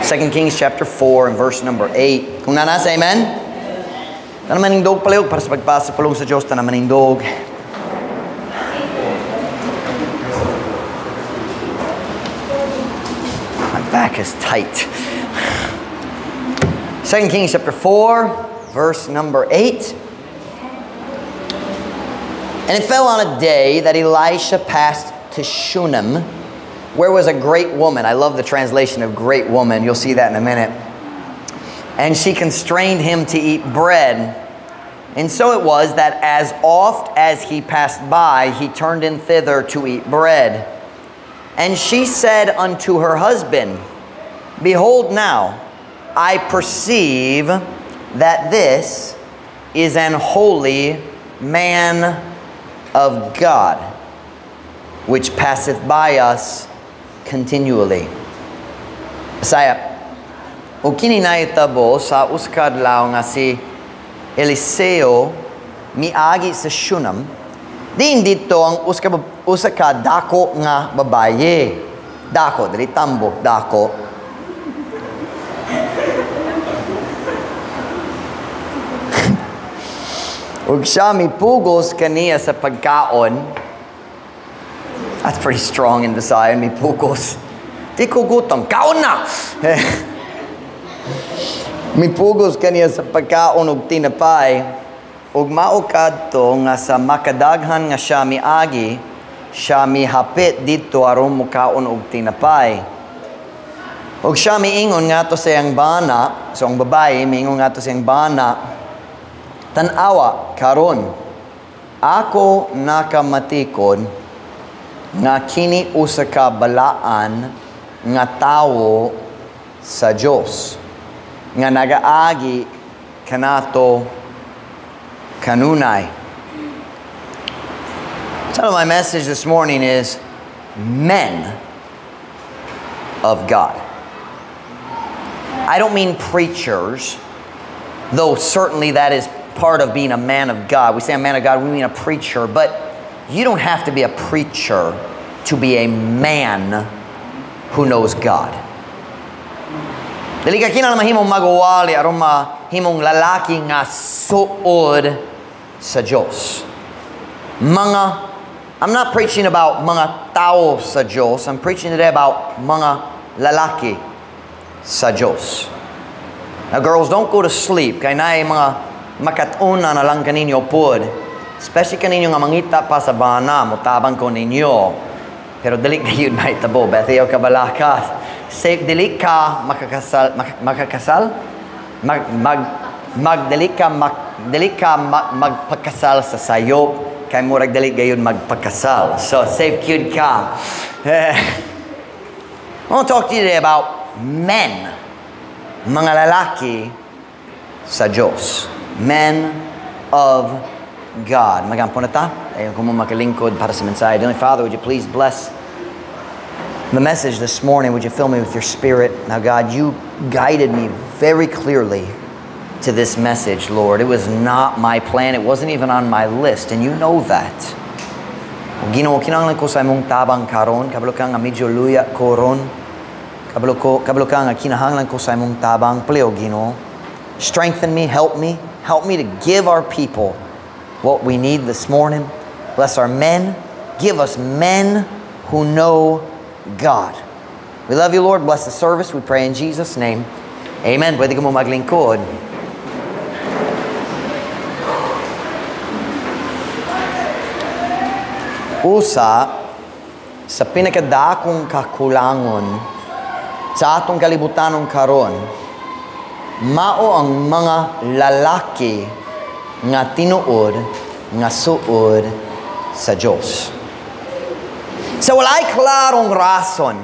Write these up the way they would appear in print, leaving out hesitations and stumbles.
2 Kings chapter 4 and verse number 8. Kung naa na, say amen. Tanan manindog palihog para sa pagbasa pulong sa Diyos, tanan manindog. My back is tight. 2 Kings chapter 4, verse number 8. And it fell on a day that Elisha passed to Shunem, where was a great woman. I love the translation of "great woman." You'll see that in a minute. And she constrained him to eat bread. And so it was that as oft as he passed by, he turned in thither to eat bread. And she said unto her husband, "Behold now, I perceive that this is an holy man of God, which passeth by us continually." Bisaya, ug kini nahitabo sa usa ka adlaw nga si Eliseo miagi sa Shunam, diin didto ang usa ka dako nga babaye. Dako, dili tambok, dako. Ug siya mipugos kaniya sa pagkaon. That's pretty strong in Visayan, mipugos. Di ko gutom, kaon na! Mipugos kaniya sa pagkaon og tinapay. Ug mao kadto nga sa makadaghan nga siya miagi, siya mihapit didto aron mukaon og tinapay. Ug siya miingon ngadto sa iyang bana, so ang babae miingon ngadto sa iyang bana, "Tan-awa karon, ako nakamatikod nga kini usa ka balaan nga tawo sa Dios nga nagaagi kanato kanunay." The title of my message this morning is Men of God. I don't mean preachers, though certainly that is part of being a man of God. We say a man of God, we mean a preacher, but you don't have to be a preacher to be a man who knows God. Dili ka kinahanglan mahimong magwali aron mahimong lalaki nga suod sa Dios. I'm not preaching about mga tao sa Dios. I'm preaching today about mga lalaki sa Dios. Now girls, don't go to sleep kay naay mga makatuna na lang kaninyo pod. Especially kaninyo nga mangita pa sa bana, mutabang ko ninyo. Pero dili gayud mahitabo, Bethel kabalakas. Safe dili ka makakasal, makakasal? Mag, mag, mag dili ka mak, dili ka magpakasal sa sayop kay murag dili gayud magpakasal. So safe gyud ka. I want to talk to you today about men, mga lalaki sa Diyos. Men of God. Magampo na ta. Ayaw ko mo makalingkod para sa mensahe. Heavenly Father, would you please bless the message this morning? Would you fill me with your Spirit? Now, God, you guided me very clearly to this message, Lord. It was not my plan. It wasn't even on my list, and you know that. Ginoo, kinahanglan ko sa imong tabang karon. Kabalo ka nga medyo luya ko ron. Kabalo ka nga kinahanglan ko sa imong tabang. Palihog, Ginoo. Strengthen me, help me. Help me to give our people what we need this morning. Bless our men. Give us men who know God. We love you, Lord. Bless the service. We pray in Jesus' name. Amen. Pwede ka mo maglingkod. Usa sa pinakadakong kakulangon sa atong kalibutanon karon, mao ang mga lalaki nga tinuod nga suod sa Dios. Sa walay klarong rason,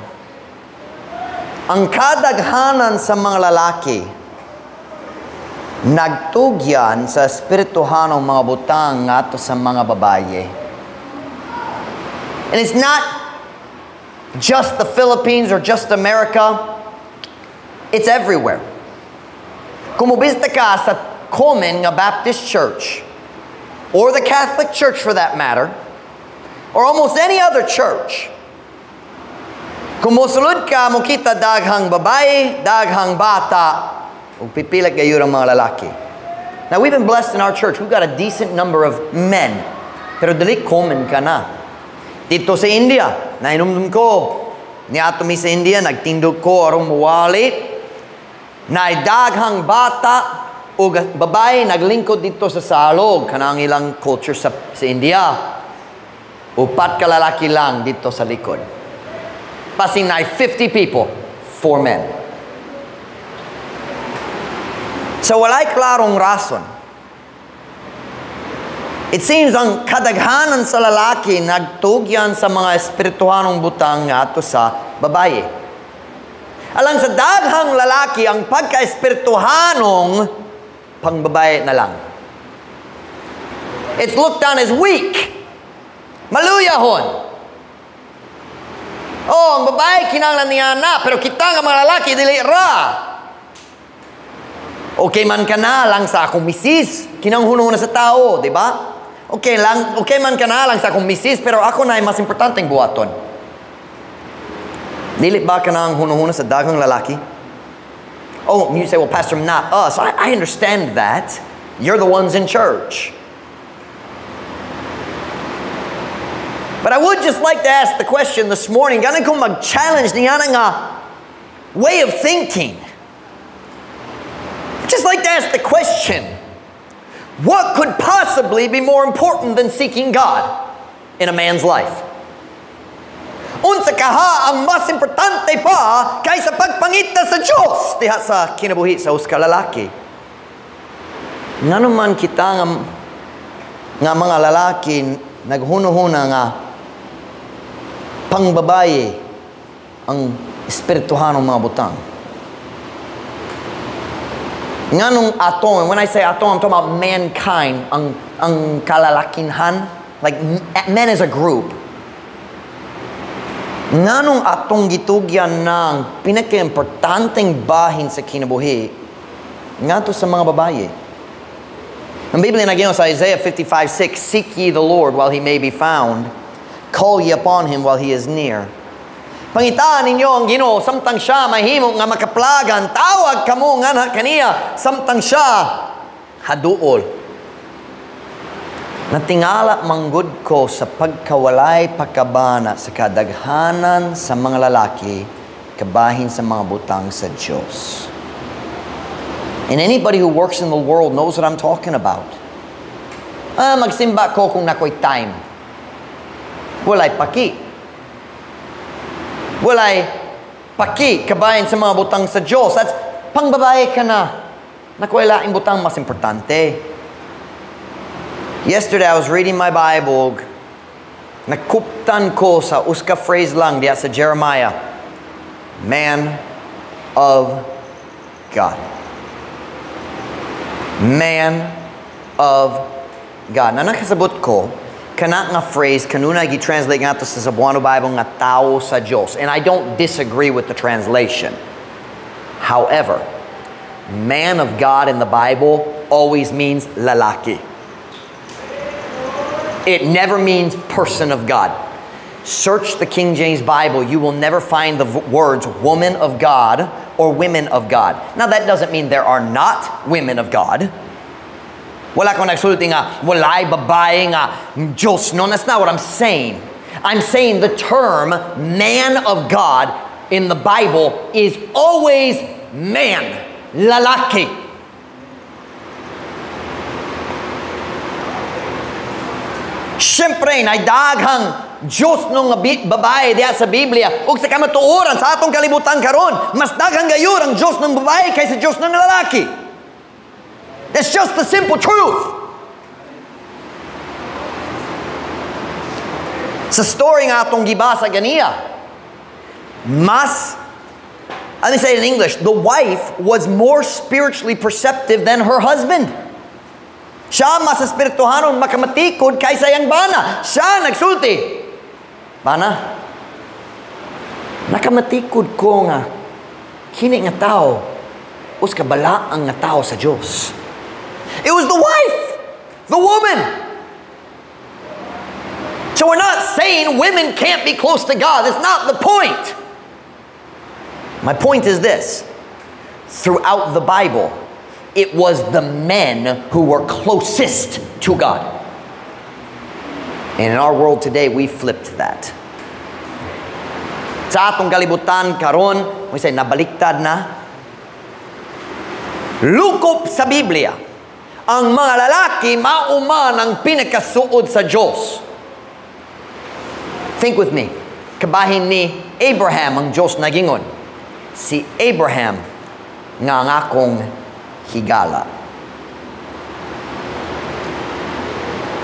ang kadaghanan sa mga lalaki nagtugyan sa espirituhanong mga butang ngadto sa mga babaye. And it's not just the Philippines or just America. It's everywhere. Kung mobisita ka sa common nga Baptist Church, or the Catholic Church for that matter, or almost any other church, Kung mosulod ka, mokita daghang babae, daghang bata, ug pipila gayud ang mga lalaki. Now, we've been blessed in our church. We've got a decent number of men. Pero dili common kana. Dito sa India, nahinumdum ko, niadto mi sa India, nagtindog ko aron muwali, naay daghang bata ug babae naglingkod dito sa salog, kanang ilang culture sa India. Upat ka lalaki lang dito sa likod. Basin naay 50 people, 4 men. So walay klarong rason. It seems ang kadaghanan sa lalaki nagtugyan sa mga espirituhanong butang ngadto sa babae. Alang sa daghang lalaki, ang pagka-espirituhanong pangbabae na lang. It's looked down as weak. Maluyahon. Oh, ang babae kinahanglan niya na, pero kita nga mga lalaki dili ra. Okay man ka na lang sa akong misis, kinanghuno na sa tao, di ba? Okay lang, okay man ka na lang sa akong misis, pero ako na ay mas importanteng buhaton. Dili ba ka na ang huno-huno sa daghang lalaki? Oh, you say, "Well, Pastor, not us." I understand that. You're the ones in church. But I would just like to ask the question this morning, ganahan kong mag-challenge niya nga way of thinking. I'd just like to ask the question, what could possibly be more important than seeking God in a man's life? Unsa kaha ang mas importante pa kaysa pagpangita sa Diyos diha sa kinabuhi sa usa ka lalaki? Ngano man kita nga mga lalaki naghunuhuna nga pangbabaye ang espirituhanong mga butang? Nganong ato, and when I say ato, I'm talking about mankind, ang kalalakinhan, like men as a group. Nganong atong gitugyan ng pinaka-importanteng bahin sa kinabuhi ngadto sa mga babaye? Ang Biblia nag-ingon sa Isaiah 55:6, "Seek ye the Lord while He may be found, call ye upon Him while He is near." Pangitaan ninyo ang Ginoo samtang siya mahimo nga makaplagan, tawag kamo nganha kaniya samtang siya haduol. Natingala manggod ko sa pagkawalay pakabana sa kadaghanan sa mga lalaki kabahin sa mga butang sa Diyos. And anybody who works in the world knows what I'm talking about. Magsimba ko kung nakoy time. Walay paki. Walay paki kabahin sa mga butang sa Diyos. That's pangbabae ka na. Nakoy laing butang mas importante. Yesterday, I was reading my Bible. Nakuptan ko sa usa ka phrase lang diya sa Jeremiah. Man of God. Man of God. Na nakasabot ko, kana nga phrase, kanunay gi-translate nga to sa Cebuano Bible nga tao sa Diyos. And I don't disagree with the translation. However, man of God in the Bible always means lalaki. It never means person of God. Search the King James Bible. You will never find the words woman of God or women of God. Now, that doesn't mean there are not women of God. Wala ko nagsulti nga, walay babae nga, Diyos. No, that's not what I'm saying. I'm saying the term man of God in the Bible is always man, lalaki. Siyempre, naidaghang Diyos nung babae diya sa Biblia. Ug sa kamatuoran sa atong kalibutan karon, mas daghang gayud ang Diyos ng babae kaysa Diyos ng lalaki. That's just the simple truth. Sa story nga atong gibasa ganiya, mas, let me say it in English, the wife was more spiritually perceptive than her husband. Siya mas espirituhanon makamatikod kaysa iyang bana. Siya nagsulti. Bana, nakamatikod ko nga kini nga tao usa ka balaang nga tao sa Dios. It was the wife, the woman. So we're not saying women can't be close to God. That's not the point. My point is this. Throughout the Bible, it was the men who were closest to God. And in our world today, we flipped that. Sa atong kalibutan karon, we say nabaliktad na. Lukop sa Biblia, ang mga lalaki mao man ang pinakasuod sa Diyos. Think with me. Kabahin ni Abraham ang Diyos nagingon. Si Abraham nga ang akong higala.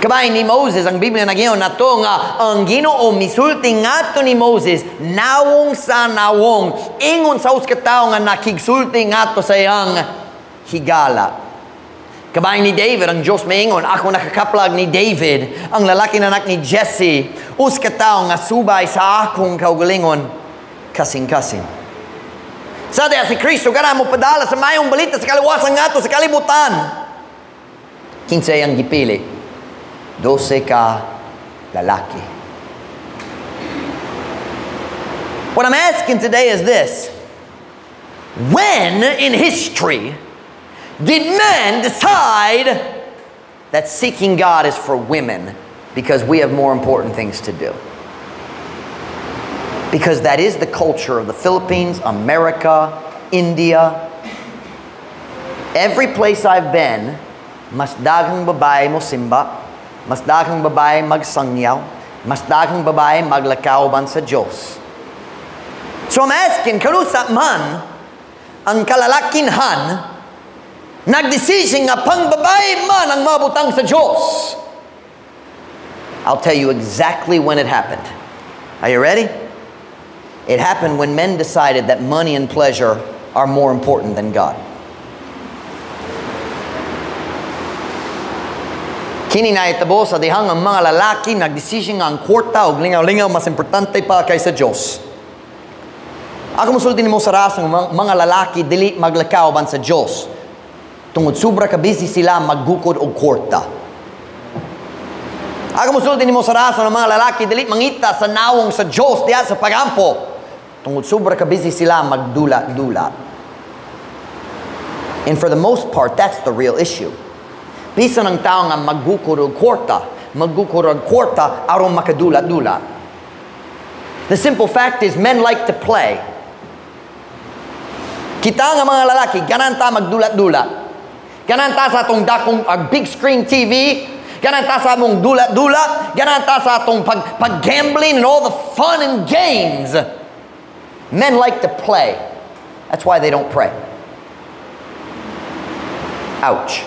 Kabahin ni Moses, ang Biblia nagingon nato nga ang Ginoo misulti ngadto ni Moses nawong sa nawong, ingon sa usa ka tawo nga nakigsulti ngadto sa iyang higala. Kabahin ni David, ang Diyos maingon, ako nakakaplag ni David, ang lalaki na anak ni Jesse, usa ka tawo nga subay sa akong kaugalingon, kasing-kasing. Sa diha si Kristo gana mo padala sa mayong balita sa kaliwasan ngadto sa kalibutan. Kinsa ang gipili? 12 ka lalaki. What I'm asking today is this. When in history did men decide that seeking God is for women because we have more important things to do? Because that is the culture of the Philippines, America, India. Every place I've been, mas daghang babae mo simba, mas daghang babae magsangyaw, mas daghang babae maglakaw ban sa Diyos. So I'm asking, kanusa man ang kalalakinhan nagdesisyon nga pangbabae man ang mabutang sa Diyos? I'll tell you exactly when it happened. Are you ready? It happened when men decided that money and pleasure are more important than God. Kini nahitabo sa dihang ang mga lalaki nagdesisyon nga ang kwarta og lingaw-lingaw mas importante pa kaysa Diyos. Ako mosulti nimo sa rasang mga lalaki dili maglakaw ban sa Diyos. Tungod sobra ka busy sila maggukod og kwarta. Ako mosulti nimo sa rasa ng mga lalaki dili mangita sa nawong sa Diyos diha sa pagampo. Tungod sobra ka busy sila magdula-dula. And for the most part, that's the real issue. Bisan ang tao nga maggukod og kwarta aron makadula-dula. The simple fact is, men like to play. Kita nga mga lalaki, ganan ta magdula-dula. Ganan ta sa atong dakong big screen TV, ganan ta sa among dula-dula, ganan ta sa atong pag-gambling and all the fun and games. Men like to play. That's why they don't pray. Ouch.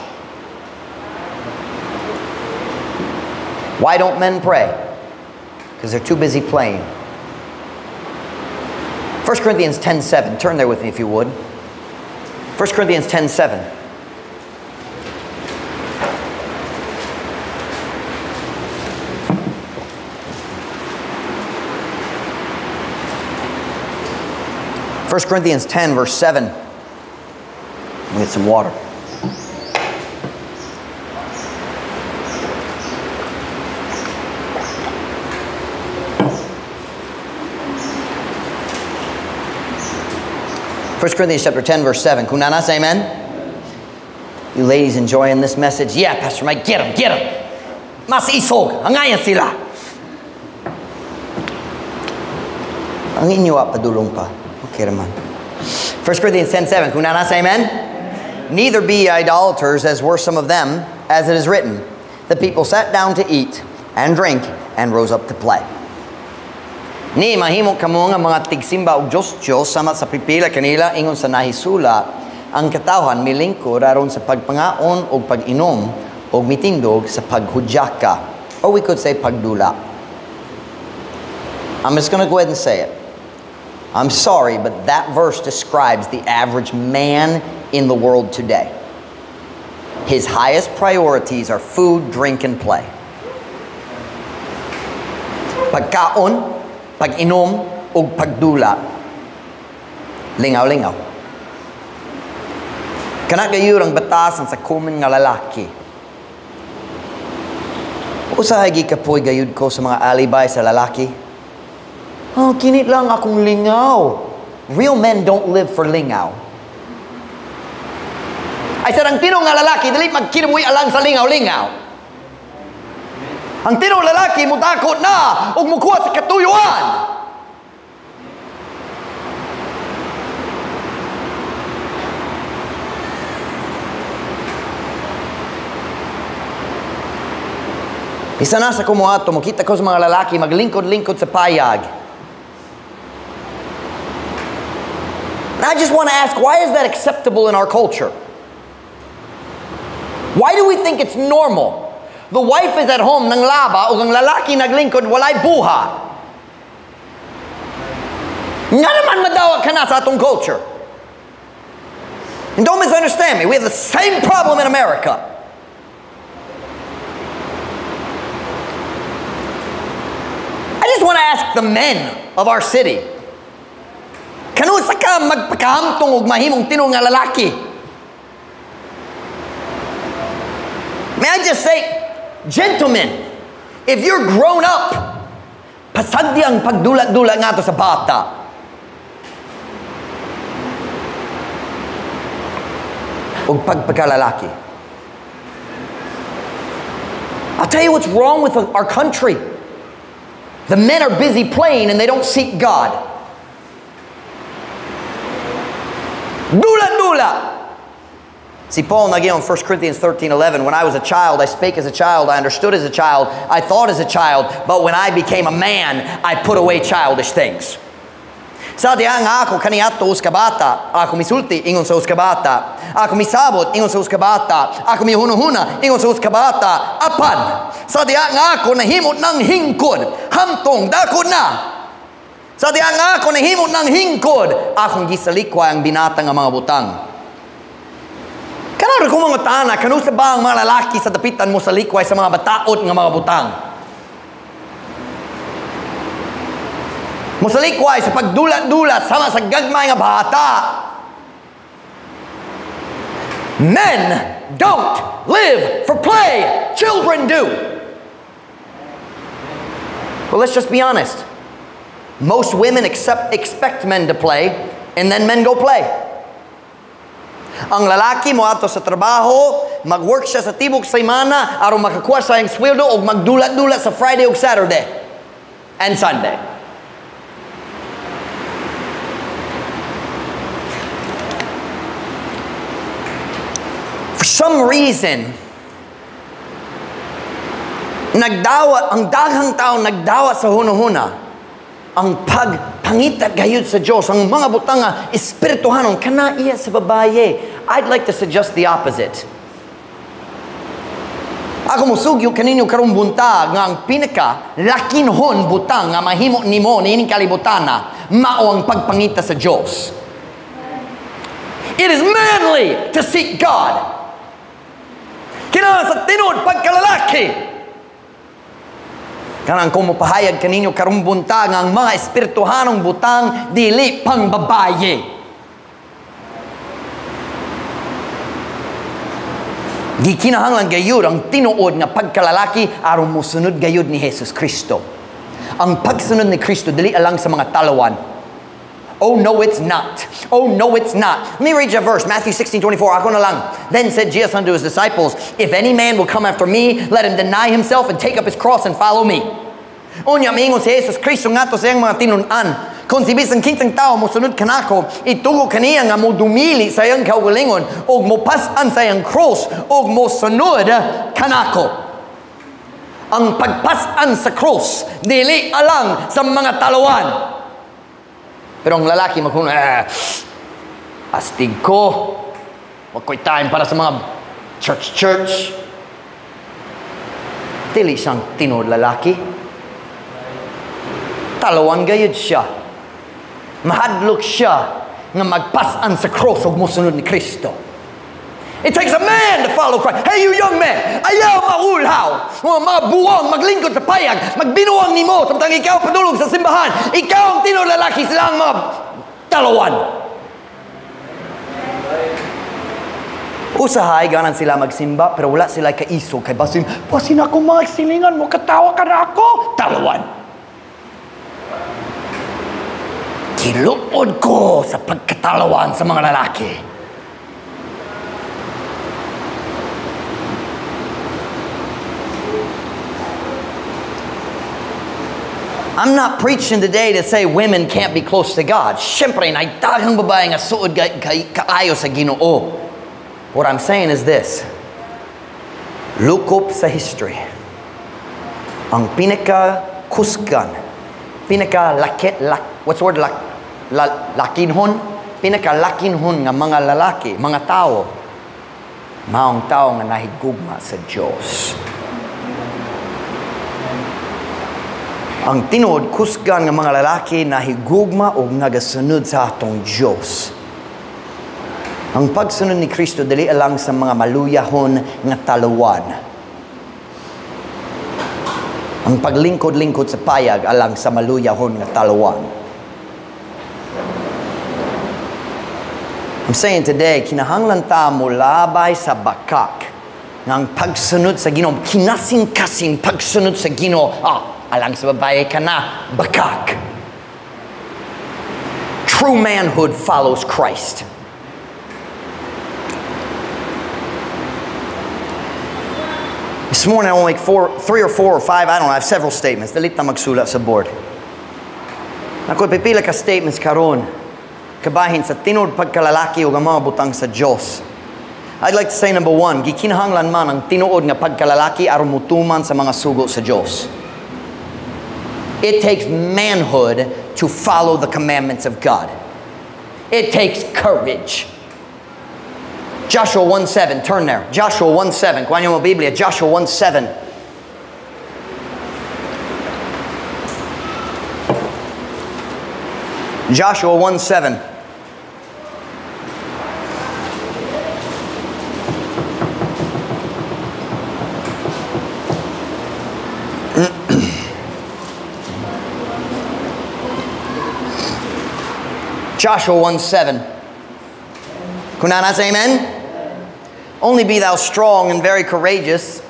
Why don't men pray? Because they're too busy playing. 1 Corinthians 10:7. Turn there with me if you would. 1 Corinthians 10:7. 1 Corinthians 10, verse 7. Let me get some water. First Corinthians chapter 10, verse 7. Kunanas, amen? You ladies enjoying this message? Yeah, Pastor Mike, get them, get them. Mas isog, angayan sila. Ang inyo padulong pa. Okay naman. 1 Corinthians 10:7. Kunanas, amen? Neither be idolaters as were some of them, as it is written. The people sat down to eat and drink and rose up to play. Ni mahimo kamo nga mga tigsimba og Dios Dios sama sa pipila kanila ingon sa nahisula ang katawhan milingkod aron sa pagpangaon og pag-inom og mitindog sa paghudyaka, or we could say pagdula. I'm just going to go ahead and say it. I'm sorry, but that verse describes the average man in the world today. His highest priorities are food, drink, and play. Pagkaon, pag-inom, ug pagdula. Lingaw-lingaw. Kana gayud ang batasan sa common nga lalaki. Usahay gikapoy gayud ko sa mga alibay sa lalaki. Oh, kinit lang akong lingaw. Real men don't live for lingaw. I said, ang tinuod nga lalaki, dili magkinabuhi alang sa lingaw-lingaw. Ang tinuod lalaki, mutakot na ug mukuha sa katuyuan. Isa na sa kumuato, makita ko sa mga lalaki, maglingkod-lingkod sa payag. And I just want to ask, why is that acceptable in our culture? Why do we think it's normal? The wife is at home nang laba, o ang lalaki naglingkod, walay buhat. Nga naman madawa ka na sa atong culture. And don't misunderstand me, we have the same problem in America. I just want to ask the men of our city, kanusa ka magpakahamtong og mahimong tinuod nga lalaki? May I just say, gentlemen, if you're grown up, pasagdi ang pagdula-dula nga to sa bata. Og pagpakalalaki. I'll tell you what's wrong with our country. The men are busy playing and they don't seek God. Dula-dula. See, Paul nag-ingon 1 Corinthians 13:11, when I was a child, I spake as a child, I understood as a child, I thought as a child, but when I became a man, I put away childish things. Sa diha nga ako kaniadto usa ka bata, ako misulti ingon sa usa ka bata, ako misabot ingon sa usa ka bata, ako mihunahuna ingon sa usa ka bata, apan sa diha nga ako nahimo ng hingkod, hamtong dako na. Sa diha nga ako nahimo ng hingkod, akong gisalikway ang binata nga mga butang. Kanang ko mga tana, kanusa ba ang mga lalaki sa dapitan mo sa likway sa mga bataot nga mga butang? Musalikway sa pagdula-dula sama sa gagmay nga bata. Men don't live for play. Children do. Well, let's just be honest. Most women expect men to play, and then men go play. Ang lalaki mo ato sa trabaho, mag-work siya sa tibok sa imana, aron makakuha sa iyang sweldo og magdula-dula sa Friday og Saturday and Sunday. For some reason, nagdawa, ang daghang tao nagdawa sa hunahuna, ang pagpangita gayud sa Diyos, ang mga butanga espirituhanon, kanaiya sa babaye. I'd like to suggest the opposite. Ako mosugyo kaninyo karong buntag nga ang pinaka lakinhon butang nga mahimo nimo niining kalibutana mao ang pagpangita sa Diyos. It is manly to seek God. Kinahanglan sa tinuod pagkalalaki. Kanang kung mopahayag kaninyo karong buntag ang mga espirituhanong butang dili pang babaye. Gikinahanglan gayud ang tinuod nga pagkalalaki aron mosunod gayud ni Jesus Kristo. Ang pagsunod ni Kristo dili alang sa mga talawan. Oh no, it's not. Oh no, it's not. Let me read you a verse, Matthew 16:24. Ako na lang. Then said Jesus unto his disciples, if any man will come after me, let him deny himself and take up his cross and follow me. Unya miingon si Jesus Kristo ngadto sa iyang mga tinun-an, kung si bisan kinsang tao mosunod kanako, itugo kaniya nga modumili sa iyang kaugalingon og mopas-an sa iyang cross og mosunod kanako. Ang pagpas-an sa cross dili alang sa mga talawan. Pero ang lalaki maghuna, astig ko, wag ko'y time para sa mga church-church. Dili siyang tinuod lalaki. Talawan gayud siya. Mahadlok siya nga magpas-an sa cross ug mosunod ni Kristo. It takes a man to follow Christ. Hey, you young men, ayaw maulhaw. Mga buwang, maglingkod sa payag, magbinuang nimo, samtang ikaw padulog sa simbahan. Ikaw ang tinuod lalaki, sila ang mga talawan. Usahay, ganan sila magsimba, pero wala sila kaisog. Kay basin, basin ako mga silingan mo, katawa ka na ako. Talawan. Kilo Suod ko sa pagkatalawan sa mga lalaki. I'm not preaching today to say women can't be close to God. Siyempre, naay daghang babae nga suod kaayo sa Ginoo. What I'm saying is this. Lukop sa history. Ang pinaka-kusgan, pinaka-lakit, what's the word? Lakinhon? Pinaka-lakinhon nga mga lalaki, mga tao, maong tao nga nahigugma sa Diyos. Ang tinuod kusgan nga mga lalaki nahigugma og nagasunod sa atong Diyos. Ang pagsunod ni Kristo dili lang sa mga maluyahon nga taluwan. Ang paglingkod-lingkod sa payag alang sa maluyahon nga taluwan. I'm saying today, kinahanglan ta molabay sa bakak nga ang pagsunod sa Ginoo, kinasing-kasing pagsunod sa Ginoo, alang sa babae ka na, bakak. True manhood follows Christ. This morning I want to make three or four or five, I don't know, I have several statements. Dali ta magsulat sa board. Ako, pipila ka statements karon kabahin sa tinuod pagkalalaki o ang mga butang sa Diyos. I'd like to say number one, gikinahanglan man ang tinuod nga pagkalalaki aron mutuman sa mga sugo sa Diyos. It takes manhood to follow the commandments of God. It takes courage. Joshua 1:7, turn there. Joshua 1:7, kuha niyo mo Biblia, Joshua 1:7. Joshua 1:7. Joshua 1:7. Kunana, say amen? Only be thou strong and very courageous,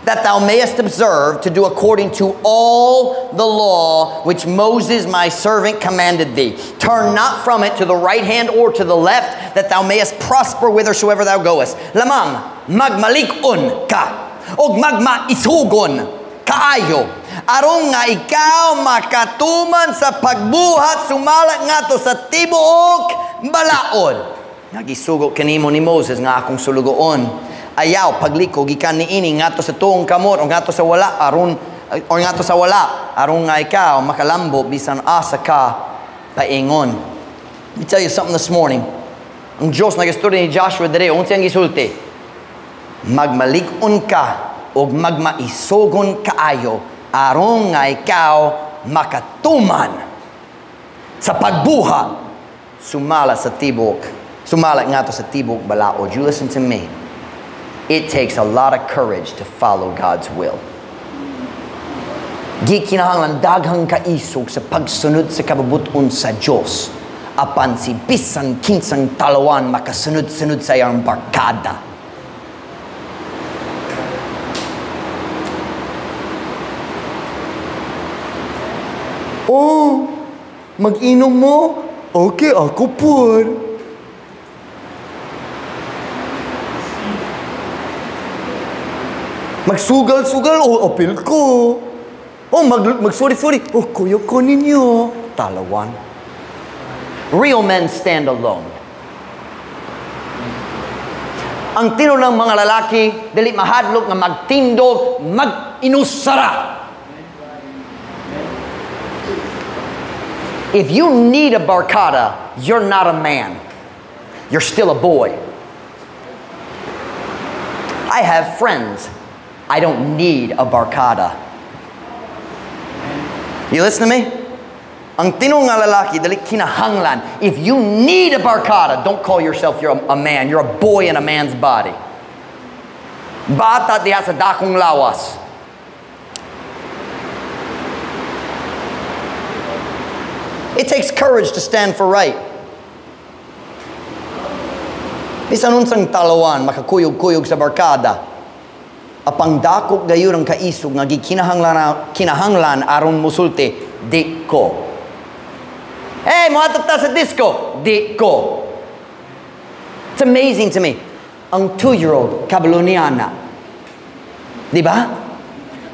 that thou mayest observe to do according to all the law which Moses my servant commanded thee. Turn not from it to the right hand or to the left, that thou mayest prosper whithersoever thou goest. Lamang, magmalikon ka, og magmaisugon kaayo, aron nga ikaw makatuman sa pagbuhat sumala ngadto sa tibuok balaod. Nagisugo kanimo ni Moses nga akong sulugoon. Ayaw pagliko gikan niini ngadto sa tuong kamot o ngadto sa wala aron o ngadto sa wala aron nga ikaw makalambo bisan asa ka paingon. Let me tell you something this morning. Ang Diyos nagistorya ni Joshua dire unsa ang gisulti? Magmalig-on ka og magmaisugon kaayo aron nga ikaw makatuman sa pagbuhat sumala sa tibok. Sumala ngadto sa tibok balaod. You listen to me. It takes a lot of courage to follow God's will. Gikinahanglan daghang kaisog sa pagsunod sa kabubuton sa Dios. Apan si bisan kinsang talawan makasunod-sunod sa iyang barkada. Oh, mag-inom mo? Okay, ako po. Magsugal-sugal, oh, apil ko. Oh, magsuri-suri, oh, kuya ko ninyo. Talawan. Real men stand alone. Ang tino ng mga lalaki, dili mahadlok nga magtindog, mag-inusara. If you need a barkada, you're not a man. You're still a boy. I have friends. I don't need a barkada. You listen to me? Ang tinong nga lalaki, dali kinahanglan. If you need a barkada, don't call yourself you're a man. You're a boy in a man's body. Bata diha sa dakong lawas. It takes courage to stand for right. Bisan unsang talawan, makakuyog-kuyog sa barkada. Apang dakop gayon ang kaisog nga gikinahanglan aron musulti, di ko. Hey, moadto ta sa disco. Di ko. It's amazing to me. Ang 2-year-old, kabalo niya na. Di ba?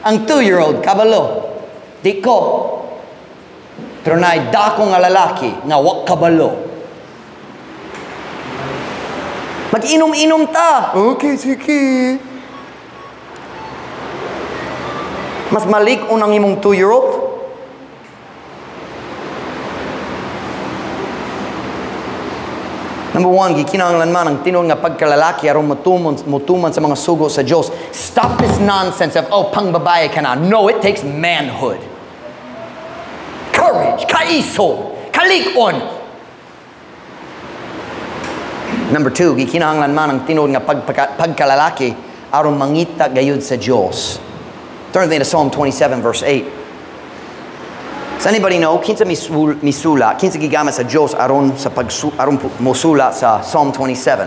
Ang 2-year-old, kabalo. Di ko. Pero naay dako nga lalaki nga wa kabalo. Mag-inom-inom ta. Okay, sige. Mas malik-on ang imong 2-year-old. Number one, gikinahanglan man ang tinuod nga pagkalalaki aron motuman sa mga sugo sa Diyos. Stop this nonsense of, oh, pangbabae ka na. No, it takes manhood. Courage, kaisog, kalig-on. Number two, gikinahanglan man ang tinuod nga pagkalalaki aron mangita gayud sa Diyos. Turn with me to Psalm 27, verse 8. Does anybody know kinsa misula, kinsa gigamit sa Diyos aron sa aron mosula sa Psalm 27?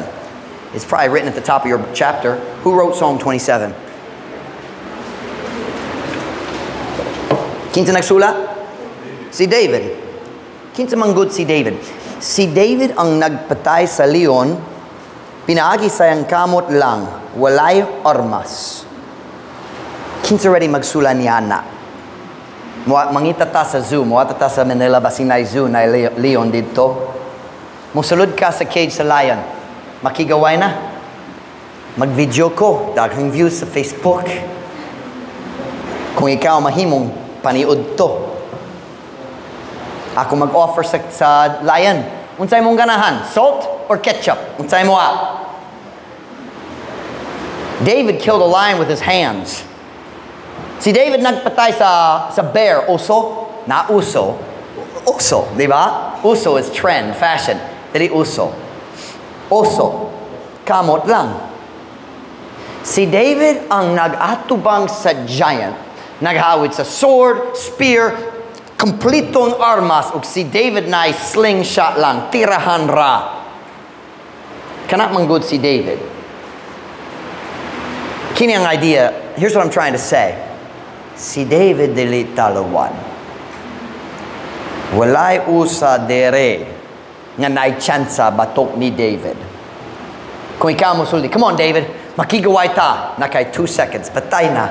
It's probably written at the top of your chapter. Who wrote Psalm 27? Kinsa nagsula? Si David. Kinsa manggod si David? Si David ang nagpatay sa leon, pinaagi sa iyang kamot lang, walay armas. Kinsa ready magsula niya na? Mangita ta sa zoo, muadto ta sa Manila, basin na zoo, na leon dito. Musulod ka sa cage sa lion. Makigaway na. Mag-video ko, daghang views sa Facebook. Kung ikaw mahimong, paniud to. Ako mag-offer sa lion. Unsay mong ganahan? Salt or ketchup? Unsay mo ah? David killed a lion with his hands. Si David nagpatay sa bear, oso, na uso. Uso, di ba? Uso is trend, fashion. Dili uso. Oso, kamot lang. Si David ang nag-atubang sa giant, naghawid sa sword, spear, kompletong armas, ug si David na slingshot lang, tirahan ra. Kanat manggod si David. Kini ang idea, here's what I'm trying to say. Si David dili talawan. Walay usa dere nga naay tsansa batok ni David. Kung ikaw mosulti, come on David, makigaway ta. Nakay 2 seconds, patay na.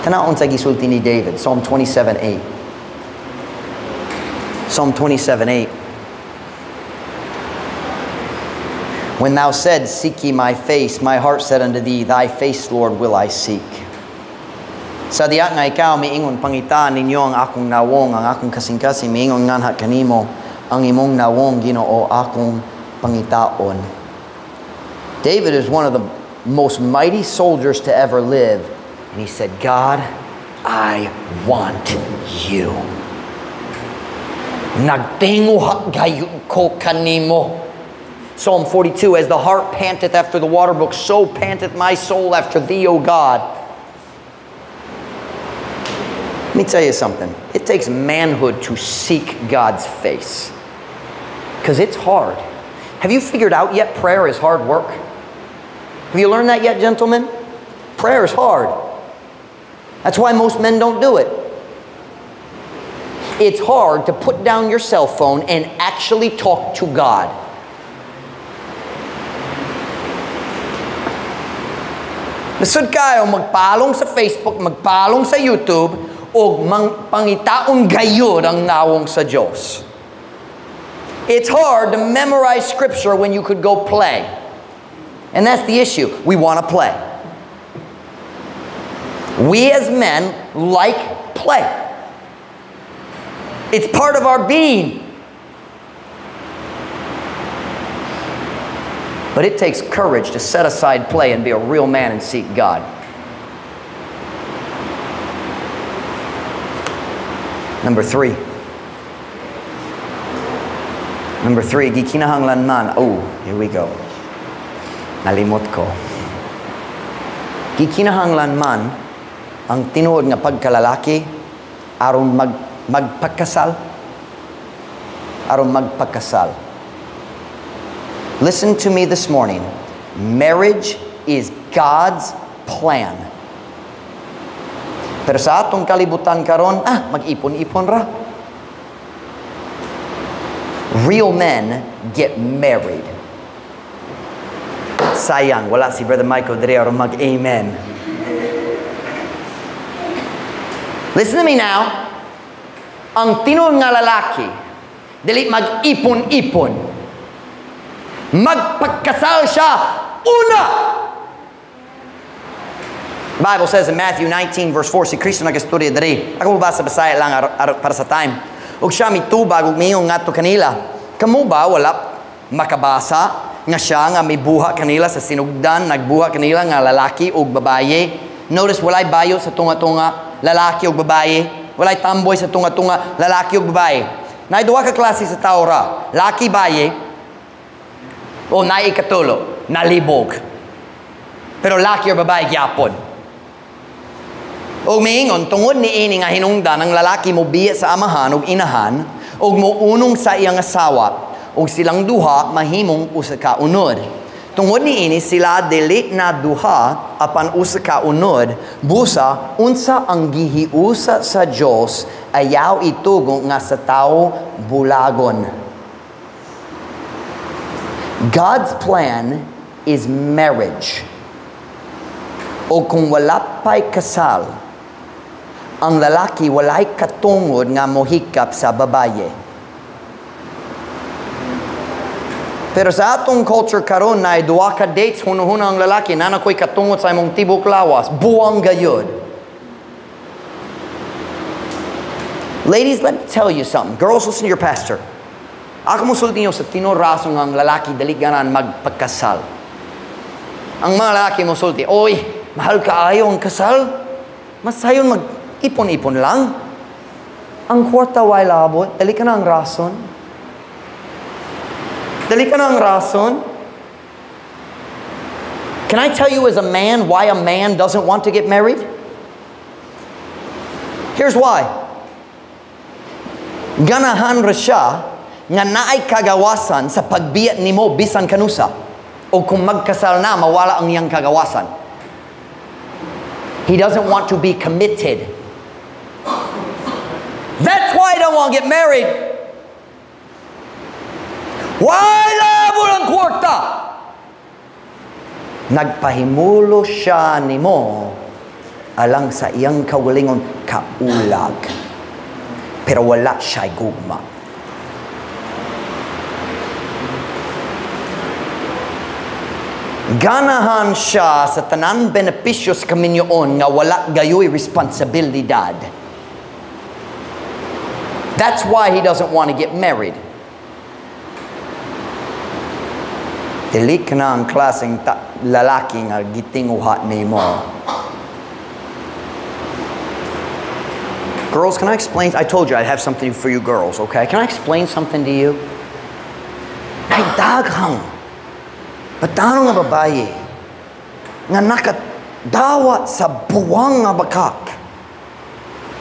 Tanaon sa gisulti ni David, Psalm 27:8. Psalm 27:8. When thou said, seek ye my face, my heart said unto thee, thy face, Lord, will I seek. Sa diya nga ikaw, miingon, pangitaan ninyo ang akong nawong, ang akong kasing-kasing, miingon nganha kanimo, ang imong nawong, Ginoo, akong pangitaon. David is one of the most mighty soldiers to ever live. And he said, God, I want you. Nagtinguha gayud ko kanimo. Psalm 42, as the hart panteth after the water brook, so panteth my soul after thee, O God. Let me tell you something. It takes manhood to seek God's face. Because it's hard. Have you figured out yet prayer is hard work? Have you learned that yet, gentlemen? Prayer is hard. That's why most men don't do it. It's hard to put down your cell phone and actually talk to God. Nasud kayo magpalong sa Facebook, magpalong sa YouTube, o pangitaon gayud ang nawong sa Diyos. It's hard to memorize scripture when you could go play. And that's the issue. We want to play. We as men like play. It's part of our being. But it takes courage to set aside play and be a real man and seek God. Number three. Number three, gikinahanglan man. Oh, here we go. Nalimot ko. Gikinahanglan man ang tinuod nga pagkalalaki aron magpakasal. Aron magpakasal. Listen to me this morning. Marriage is God's plan. Pero sa atong kalibutan karon, mag-ipon-ipon ra. Real men get married. Sayang, wala si Brother Michael diri aron mag-amen. Listen to me now. Ang tinuod nga lalaki, dili mag-ipon-ipon. Magpagkasal siya una. The Bible says in Matthew 19 verse 4, si Kristo nagastorya diri. Ako mobasa Bisaya lang para sa time. Ug siya mitubag ug miingon ngadto kanila. Kamo ba wala makabasa nga siya nga mibuha kanila sa sinugdan, nagbuha kanila nga lalaki ug babaye? Notice walay bayo sa tunga-tunga, lalaki ug babaye. Walay tamboy sa tunga-tunga, lalaki ug babaye. Naay duha ka klase sa tao ra, laki baye o naay ikatulo, nalibog. Pero laki or babaye gyapon. Og miingon, tungod niini nga hinungdan ang lalaki mobiya sa amahan ug inahan ug mounong sa iyang asawa ug silang duha mahimong usa ka unod. Tungod niini sila dili na duha apan usa ka unod, busa unsa ang gihiusa sa Dios ayaw itugo nga sa tawo bulagon. God's plan is marriage. O kung wala pa'y kasal, ang lalaki walay katungod nga mohikap sa babaye. Pero sa atong culture karon na duha ka dates, hunahuna ang lalaki, nana ko'y katungod sa imong tibok lawas, buwang gayod. Ladies, let me tell you something. Girls, listen to your pastor. Ako mosulti niyo sa tinuod rason ang lalaki dali ganan magpagkasal. Ang mga lalaki mosulti, oy, mahal kaayo ang kasal. Mas sayon mag-ipon-ipon lang. Ang kwarta way labot, dali ka na ang rason. Dali ka na ang rason. Can I tell you as a man why a man doesn't want to get married? Here's why. Ganahan ra siya nga naay kagawasan sa pagbiya nimo bisan kanusa. O kung magkasal na, mawala ang iyang kagawasan. He doesn't want to be committed. That's why he don't want to get married. Why labo ang kwarta? Nagpahimulo siya nimo alang sa iyang kaugalingon kaulag. Pero wala siya'y gugma. Ganahan siya sa tanan benepisyo sa kaminyoon nga wala gayoy responsibilidad. That's why he doesn't want to get married. Dili ka na ang klaseng lalaki nga gitinguha nimo. Girls, can I explain? I told you I'd have something for you girls, okay? Can I explain something to you? Ay daghang batano nga babaye nga nakadawat sa buwang nga bakak.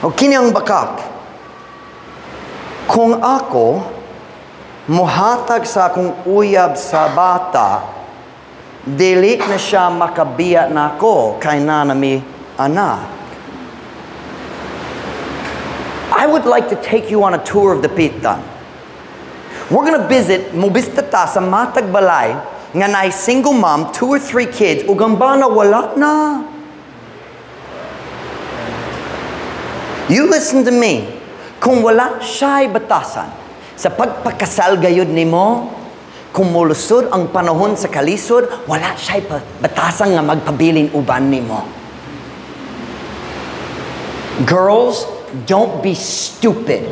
O kini ang bakak. Kung ako muhatag sa akong uyab sa bata, dili na siya makabiya nako kay nanami ana. I would like to take you on a tour of the Dapitan. We're gonna visit, mobisita ta sa matag balay nga naay single mom, 2 or 3 kids, ug ang bana wala na. You listen to me. Kung wala siya'y batasan sa pagpakasal gayud nimo, kung molusod ang panahon sa kalisod, wala siya'y batasan nga magpabilin uban nimo. Girls, don't be stupid.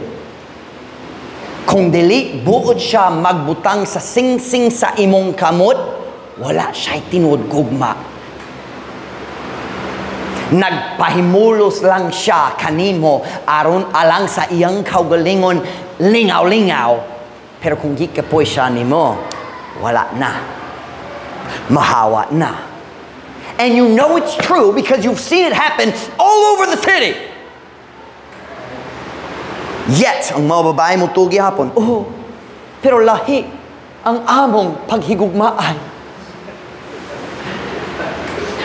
Kung dili buot siya magbutang sa singsing sa imong kamot, wala siya'y tinuod gugma. Nagpahimulos lang siya kanimo aron alang sa iyang kaugalingon lingaw-lingaw. Pero kung gikapoy siya nimo, wala na. Mahawa na. And you know it's true because you've seen it happen all over the city. Yet, ang mga babae mo tugi hapon, oh, pero lahi ang among paghigugmaan.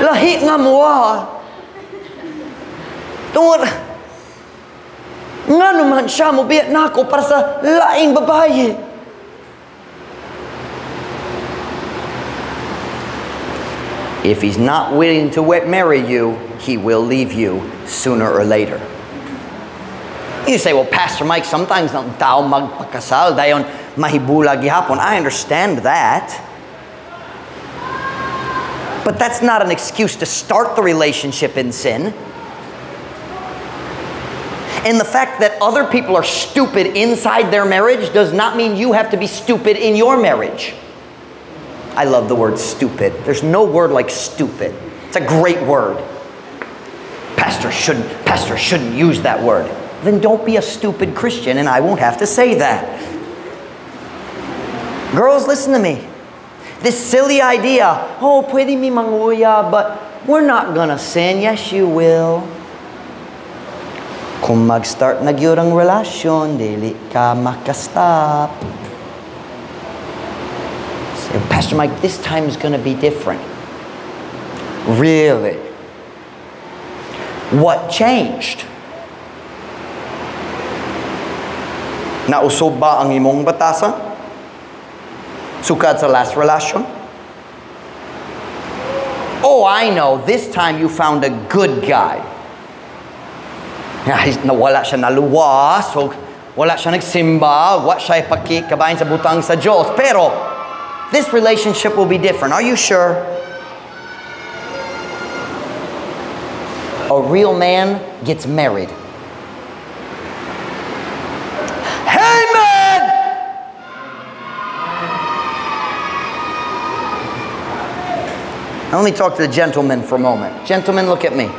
Lahi nga mo. Tungod, nga naman siya mobiya nako para sa laing babaye. If he's not willing to marry you, he will leave you sooner or later. You say, well, Pastor Mike, sometimes ang tao magpakasal dayon mahibulag gihapon. I understand that. But that's not an excuse to start the relationship in sin. And the fact that other people are stupid inside their marriage does not mean you have to be stupid in your marriage. I love the word stupid. There's no word like stupid. It's a great word. Pastor shouldn't use that word. Then don't be a stupid Christian and I won't have to say that. Girls, listen to me. This silly idea, oh, pwede mi manguya, but we're not gonna sin. Yes, you will. Kung mag-start na gyud ang relasyon, dili ka makastop. Say, Pastor Mike, this time's gonna be different. Really? What changed? Nausob ba ang imong batasan? Sukad sa last relasyon? Oh, I know. This time you found a good guy. Wala siya naluwas, so wala siya nagsimba, wala siya ipakikabahin sa butang sa Diyos. Pero, this relationship will be different. Are you sure? A real man gets married. Amen! Now let me talk to the gentlemen for a moment. Gentlemen, look at me.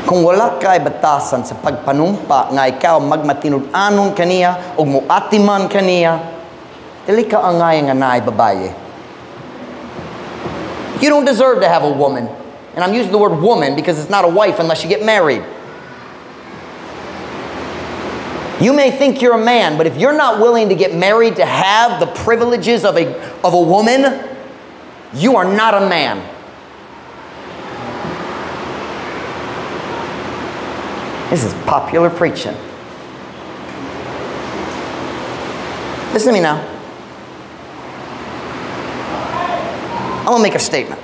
Kung wala kay batasan sa pagpanumpa nga ikaw magmatinud-anon kaniya ug moatiman kaniya, dili ka angay nga naay babaye. You don't deserve to have a woman. And I'm using the word woman because it's not a wife unless you get married. You may think you're a man, but if you're not willing to get married to have the privileges of a woman, you are not a man. This is popular preaching. Listen to me now. I'm going to make a statement.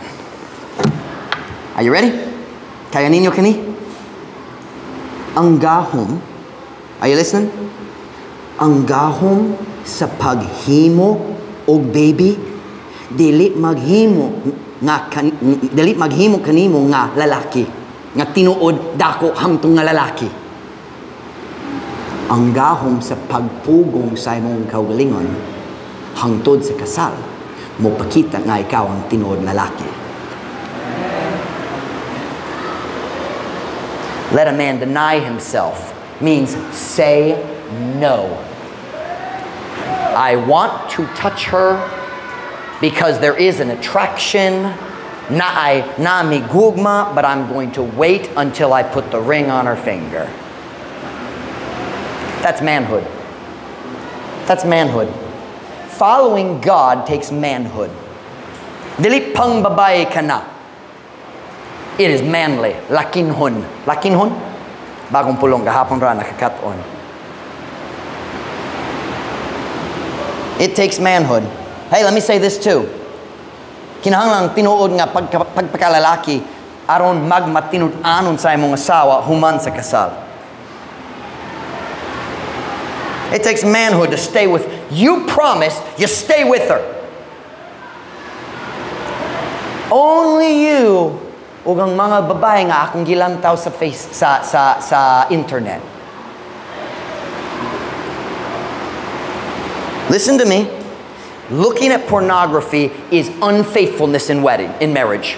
Are you ready? Kaya ninyo kini? Ang gahom, are you listening? Ang gahom sa paghimo og baby, dili maghimo kanimo nga lalaki. Nga tinuod dako hamtong nga lalaki. Ang gahom sa pagpugong sa imong kaugalingon hangtod sa kasal, mopakita nga ikaw ang tinuod lalaki. Let a man deny himself means say no. I want to touch her because there is an attraction. Na mi gugma, but I'm going to wait until I put the ring on her finger. That's manhood. That's manhood. Following God takes manhood. Dili pang babae ka na. It is manly. Lakinhon. Lakinhon? Bagong pulong gahapon ra nakakaton. It takes manhood. Hey, let me say this too. Kinahanglan tinuod nga pagpakalalaki aron magmatinud-anon sa imong asawa human sa kasal. It takes manhood to stay with. You promised you stay with her. Only you ug ang mga babae nga akong gilantaw sa face sa internet. Listen to me. Looking at pornography is unfaithfulness in marriage.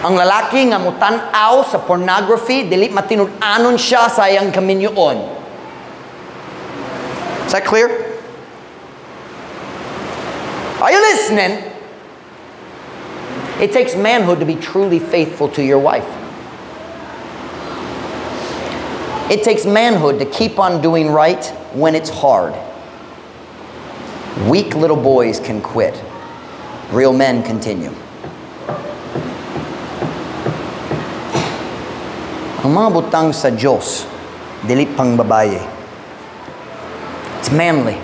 Ang lalaki nga mutan-aw sa pornography, dili matinud-anon siya sa iyang kaminyoon. Is that clear? Are you listening? It takes manhood to be truly faithful to your wife. It takes manhood to keep on doing right when it's hard. Weak little boys can quit. Real men continue. Ang mga butang sa Diyos, dili pang babaye. It's manly.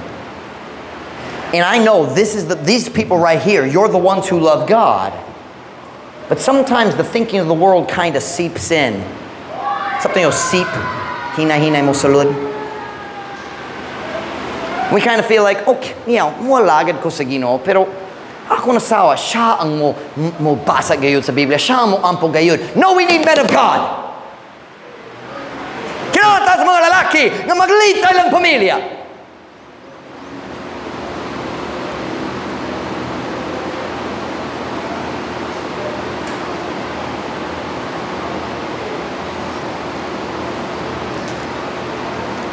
And I know these people right here, you're the ones who love God. But sometimes the thinking of the world kind of seeps in. Something will seep. Hina-hina mo sulod. We kind of feel like, okay, moalagad ko sa Ginoo, pero ako nasawa, siya ang mo basa gayud sa Biblia, siya ang mo ampo gayud. No, we need men of God. Kinahanglan ta sa mga lalaki nga mag-lead sa ilang pamilya.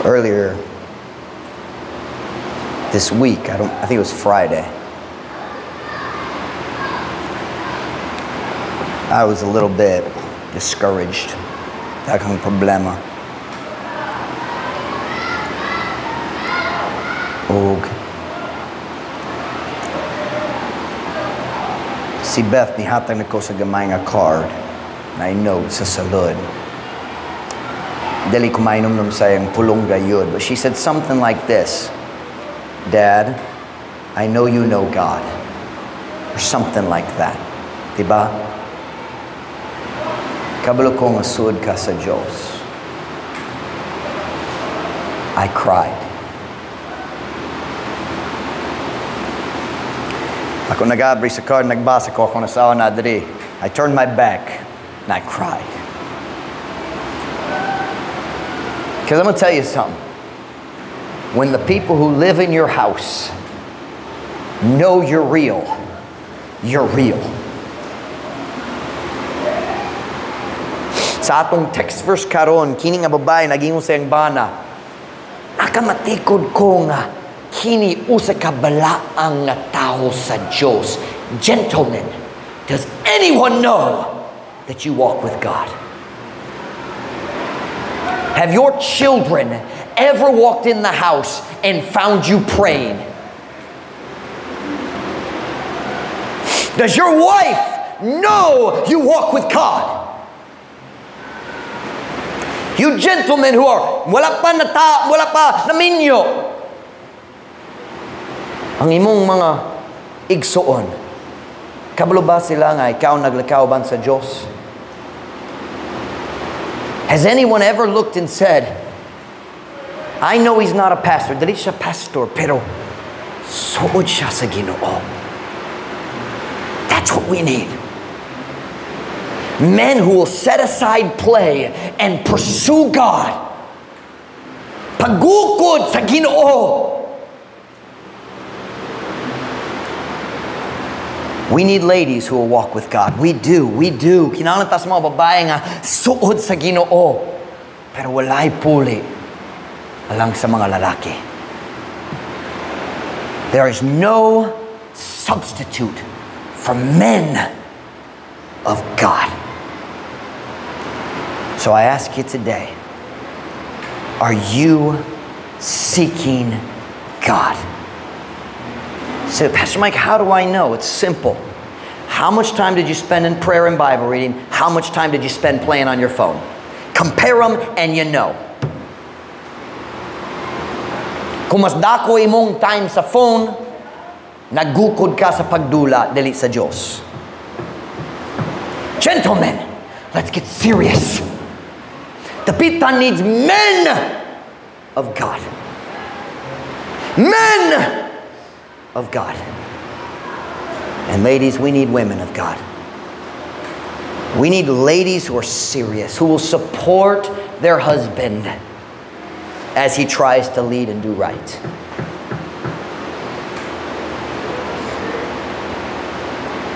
Earlier this week, I think it was Friday, I was a little bit discouraged. Daghang problema. Og si Beth nihatag nako sa gamay nga card na note sa salud. Dili ko mainumnum sa iyang pulong gayud, but she said something like this: Dad, I know you know God. Or something like that. Diba? Kabalo ko nga suod ka sa Diyos. I cried. Ako nag-abri sa card, nagbasa ko, ako nasawa na diri. I turned my back and I cried. Because I'm going to tell you something. When the people who live in your house know you're real, you're real. Sa atong text verse karon, kini nga babae nagingon sa iyang bana, nakamatikod ko nga kini usa ka balaang nga tawo sa Dios. Gentlemen, does anyone know that you walk with God? Have your children ever walked in the house and found you praying? Does your wife know you walk with God? You gentlemen who are wala pa nata, wala pa naminyo, ang imong mga igsuon, kabalo ba sila nga ikaw naglakaw ban sa Dios? Has anyone ever looked and said, I know he's not a pastor, dili siya pastor, pero suod siya sa Ginoo. That's what we need. Men who will set aside play and pursue God. Pagukod sa Ginoo. We need ladies who will walk with God. We do, we do. Kinahanglan ta sa mga babae nga suod sa Ginoo. Pero walay puli alang sa mga lalaki. There is no substitute for men of God. So I ask you today, are you seeking God? So, Pastor Mike, how do I know? It's simple. How much time did you spend in prayer and Bible reading? How much time did you spend playing on your phone? Compare them and you know. Kung mas dako imong time sa phone, nagukod ka sa pagdula dili sa Diyos. Gentlemen, let's get serious. Dapitan needs men of God. Men of God. And ladies, we need women of God. We need ladies who are serious, who will support their husband as he tries to lead and do right.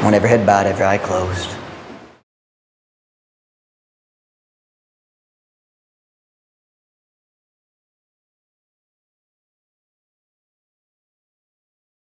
Want every head bowed, every eye closed.